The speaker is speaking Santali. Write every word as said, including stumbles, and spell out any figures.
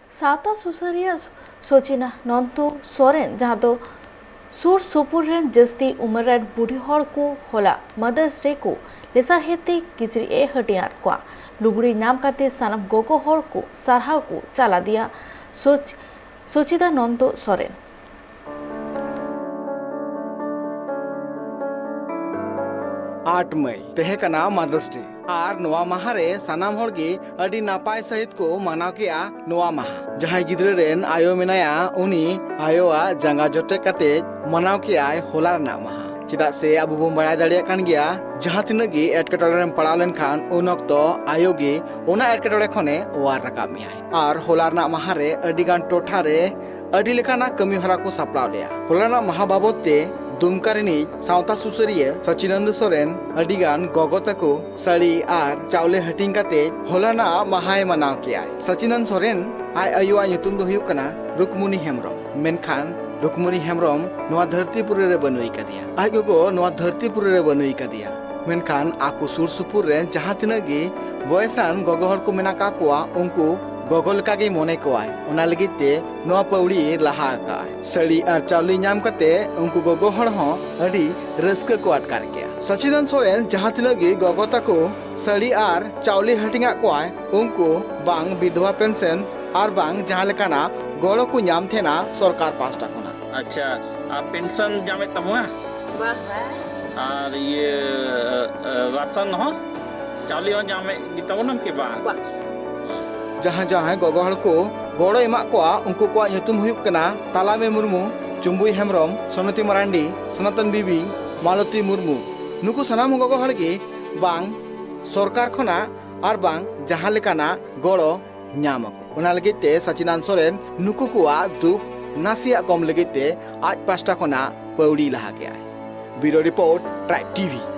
ᱥᱟᱶᱛᱟ ᱥᱩᱥᱟᱹᱨᱤᱭᱟᱹ ᱥᱚᱪᱤᱱᱟᱱᱚᱱᱫᱚ ᱥᱚᱨᱮᱱ, ᱡᱟᱦᱟᱸ ᱫᱚ ᱥᱩᱨ ᱥᱩᱯᱩᱨ ᱨᱮᱱ ᱡᱟᱹᱥᱛᱤ ᱩᱢᱮᱨ ᱨᱮᱱ ᱵᱩᱰᱷᱤ ᱦᱚᱲ ᱠᱚ ᱦᱚᱞᱟ ᱢᱟᱫᱟᱨᱥ ᱰᱮ ᱠᱚ ᱞᱮᱥᱟᱲᱦᱮᱫ ᱛᱮ ᱠᱤᱪᱨᱤᱡ ᱮ ᱦᱟᱹᱴᱤᱧ ᱟᱫ ᱠᱚᱣᱟ᱾ ᱞᱩᱜᱽᱲᱤ ᱧᱟᱢ ᱠᱟᱛᱮ ᱥᱟᱱᱟᱢ ᱜᱚᱜᱚ ᱦᱚᱲ ᱠᱚ ᱥᱟᱨᱦᱟᱣ ᱠᱚ ᱪᱟᱞ ᱟᱫᱮᱭᱟ ᱥᱚᱪ-, ᱥᱚᱪᱤᱫᱟᱱᱚᱱᱫᱚ ᱥᱚᱨᱮᱱ᱾ ᱟᱴ ᱢᱟᱹᱭ ᱛᱟᱦᱮᱸ ᱠᱟᱱᱟ ᱢᱟᱫᱟᱨᱥ ᱰᱮ, ᱟᱨ ᱱᱚᱣᱟ ᱢᱟᱦᱟ ᱨᱮ ᱥᱟᱱᱟᱢ ᱦᱚᱲ ᱜᱮ ᱟᱹᱰᱤ ᱱᱟᱯᱟᱭ ᱥᱟᱹᱦᱤᱡ ᱠᱚ ᱢᱟᱱᱟᱣ ᱠᱮᱜᱼᱟ ᱱᱚᱣᱟ ᱢᱟᱦᱟ᱾ ᱡᱟᱦᱟᱸᱭ ᱜᱤᱫᱽᱨᱟᱹ ᱨᱮᱱ ᱟᱭᱳ ᱢᱮᱱᱟᱭᱟ, ᱩᱱᱤ ᱟᱭᱳᱣᱟᱜ ᱡᱟᱸᱜᱟ ᱡᱚᱴᱮᱫ ᱠᱟᱛᱮ ᱢᱟᱱᱟᱣ ᱠᱮᱜᱼᱟᱭ ᱦᱚᱞᱟ ᱨᱮᱱᱟᱜ ᱢᱟᱦᱟ᱾ ᱪᱮᱫᱟᱜ ᱥᱮ ᱟᱵᱚ ᱵᱚᱱ ᱵᱟᱲᱟᱭ ᱫᱟᱲᱮᱭᱟᱜ ᱠᱟᱱ ᱜᱮᱭᱟ, ᱡᱟᱦᱟᱸ ᱛᱤᱱᱟᱹᱜ ᱜᱮ ᱮᱴᱠᱮᱴᱚᱬᱮ ᱨᱮᱢ ᱯᱟᱲᱟᱣ ᱞᱮᱱᱠᱷᱟᱱ, ᱩᱱ ᱚᱠᱛᱚ ᱟᱭᱳ ᱜᱮ ᱚᱱᱟ ᱮᱴᱠᱮᱴᱚᱬᱮ ᱠᱷᱚᱱᱮ ᱚᱣᱟᱨ ᱨᱟᱠᱟᱵ ᱢᱮᱭᱟᱭ᱾ ᱟᱨ ᱦᱚᱞᱟ ᱨᱮᱱᱟᱜ ᱢᱟᱦᱟ ᱨᱮ ᱟᱹᱰᱤ ᱜᱟᱱ ᱴᱚᱴᱷᱟ ᱨᱮ ᱟᱹᱰᱤ ᱞᱮᱠᱟᱱᱟᱜ ᱠᱟᱹᱢᱤ ᱦᱚᱨᱟ ᱠᱚ ᱥᱟᱯᱲᱟᱣ ᱞᱮᱜᱼᱟ᱾ ᱦᱚᱞᱟ ᱨᱮᱱᱟᱜ ᱢᱟᱦᱟ ᱵᱟᱵᱚᱫ ᱛᱮ ᱫᱩᱢᱠᱟ ᱨᱤᱱᱤᱡ ᱥᱟᱶᱛᱟ ᱥᱩᱥᱟᱹᱨᱤᱭᱟᱹ ᱥᱚᱪᱤᱱᱟᱱᱫ ᱥᱚᱨᱮᱱ ᱟᱹᱰᱤ ᱜᱟᱱ ᱜᱚᱜᱚ ᱛᱟᱠᱚ ᱥᱟᱹᱲᱤ ᱟᱨ ᱪᱟᱣᱞᱮ ᱦᱟᱹᱴᱤᱧ ᱠᱟᱛᱮ ᱦᱚᱞᱟᱱᱟᱜ ᱢᱟᱦᱟᱭ ᱢᱟᱱᱟᱣ ᱠᱮᱜᱼᱟᱭ᱾ ᱥᱚᱪᱤᱱᱟᱱᱫ ᱥᱚᱨᱮᱱ ᱟᱡ ᱟᱭᱳᱣᱟᱜ ᱧᱩᱛᱩᱢ ᱫᱚ ᱦᱩᱭᱩᱜ ᱠᱟᱱᱟ ᱨᱩᱠᱢᱩᱱᱤ ᱦᱮᱢᱵᱨᱚᱢ, ᱢᱮᱱᱠᱷᱟᱱ ᱨᱩᱠᱢᱩᱱᱤ ᱦᱮᱢᱵᱨᱚᱢ ᱱᱚᱣᱟ ᱫᱷᱟᱹᱨᱛᱤ ᱯᱩᱨᱤ ᱨᱮ ᱵᱟᱹᱱᱩᱭ ᱠᱟᱫᱮᱭᱟ᱾ ᱟᱡ ᱜᱚᱜᱚ ᱱᱚᱣᱟ ᱫᱷᱟᱹᱨᱛᱤ ᱯᱩᱨᱤ ᱨᱮ ᱵᱟᱹᱱᱩᱭ ᱠᱟᱫᱮᱭᱟ, ᱢᱮᱱᱠᱷᱟᱱ ᱟᱠᱚ ᱥᱩᱨ ᱥᱩᱯᱩᱨ ᱨᱮᱱ ᱡᱟᱦᱟᱸ ᱛᱤᱱᱟᱹᱜ ᱜᱮ ᱵᱚᱭᱮᱥᱟᱱ ᱜᱚᱜᱚ ᱦᱚᱲ ᱠᱚ ᱢᱮᱱᱟᱜ ᱠᱟᱜ ᱠᱚᱣᱟ, ᱩᱱᱠᱩ ᱜᱚᱜᱚ ᱞᱮᱠᱟ ᱜᱮᱭ ᱢᱚᱱᱮ ᱠᱚᱣᱟᱭ᱾ ᱚᱱᱟ ᱞᱟᱹᱜᱤᱫ ᱛᱮ ᱱᱚᱣᱟ ᱯᱟᱹᱣᱲᱤ ᱞᱟᱦᱟ ᱟᱠᱟᱜᱼᱟᱭ᱾ ᱥᱟᱹᱲᱤ ᱟᱨ ᱪᱟᱣᱞᱮ ᱧᱟᱢ ᱠᱟᱛᱮ ᱩᱱᱠᱩ ᱜᱚᱜᱚ ᱦᱚᱲ ᱦᱚᱸ ᱟᱹᱰᱤ ᱨᱟᱹᱥᱠᱟᱹ ᱠᱚ ᱟᱴᱠᱟᱨ ᱠᱮᱜᱼᱟ᱾ ᱥᱚᱪᱤᱱᱟᱱ ᱥᱚᱨᱮᱱ ᱡᱟᱦᱟᱸ ᱛᱤᱱᱟᱹᱜ ᱜᱮ ᱜᱚᱜᱚ ᱛᱟᱠᱚ ᱥᱟᱹᱲᱤ ᱟᱨ ᱪᱟᱣᱞᱮ ᱦᱟᱹᱴᱤᱧᱟᱜ ᱠᱚᱣᱟᱭ, ᱩᱱᱠᱩ ᱵᱟᱝ ᱵᱤᱫᱷᱚᱵᱟ ᱯᱮᱱᱥᱚᱱ ᱟᱨ ᱵᱟᱝ ᱡᱟᱦᱟᱸ ᱞᱮᱠᱟᱱᱟᱜ ᱜᱚᱲᱚ ᱠᱚ ᱧᱟᱢ ᱛᱟᱦᱮᱱᱟ ᱥᱚᱨᱠᱟᱨ ᱯᱟᱦᱴᱟ ᱠᱷᱚᱱᱟᱜ᱾ ᱟᱪᱪᱷᱟ, ᱟᱨ ᱯᱮᱱᱥᱚᱱ ᱧᱟᱢᱮᱫ ᱛᱟᱵᱚᱱᱟ? ᱵᱟᱝ᱾ ᱟᱨ ᱤᱭᱟᱹ, ᱨᱟᱥᱚᱱ ᱦᱚᱸ? ᱪᱟᱣᱞᱮ ᱦᱚᱸ ᱧᱟᱢᱮᱫ ᱜᱮᱛᱟᱵᱚᱱᱟᱢ ᱠᱤ ᱵᱟᱝ? ᱵᱟᱝ᱾ ᱡᱟᱦᱟᱸ ᱡᱟᱦᱟᱸᱭ ᱜᱚᱜᱚ ᱦᱚᱲ ᱠᱚ ᱜᱚᱲᱚ ᱮᱢᱟᱜ ᱠᱚᱣᱟ, ᱩᱱᱠᱩ ᱠᱚᱣᱟᱜ ᱧᱩᱛᱩᱢ ᱦᱩᱭᱩᱜ ᱠᱟᱱᱟ ᱛᱟᱞᱟᱢᱮ ᱢᱩᱨᱢᱩ, ᱪᱩᱢᱵᱩᱭ ᱦᱮᱢᱵᱨᱚᱢ, ᱥᱚᱱᱚᱛᱤ ᱢᱟᱨᱟᱱᱰᱤ, ᱥᱚᱱᱟᱛᱚᱱ ᱵᱤᱵᱤ, ᱢᱟᱞᱚᱛᱤ ᱢᱩᱨᱢᱩ᱾ ᱱᱩᱠᱩ ᱥᱟᱱᱟᱢ ᱜᱚᱜᱚ ᱦᱚᱲ ᱜᱮ ᱵᱟᱝ ᱥᱚᱨᱠᱟᱨ ᱠᱷᱚᱱᱟᱜ ᱟᱨ ᱵᱟᱝ ᱡᱟᱦᱟᱸ ᱞᱮᱠᱟᱱᱟᱜ ᱜᱚᱲᱚ ᱧᱟᱢ ᱟᱠᱚ᱾ ᱚᱱᱟ ᱞᱟᱹᱜᱤᱫ ᱛᱮ ᱥᱟᱪᱤᱱᱟᱱ ᱥᱚᱨᱮᱱ ᱱᱩᱠᱩ ᱠᱚᱣᱟᱜ ᱫᱩᱠ ᱱᱟᱥᱮᱭᱟᱜ ᱠᱚᱢ ᱞᱟᱹᱜᱤᱫ ᱛᱮ ᱟᱡ ᱯᱟᱥᱴᱟ ᱠᱷᱚᱱᱟᱜ ᱯᱟᱹᱣᱲᱤ ᱞᱟᱦᱟ ᱠᱮᱜᱼᱟᱭ᱾ Bureau Report, Tribe T V.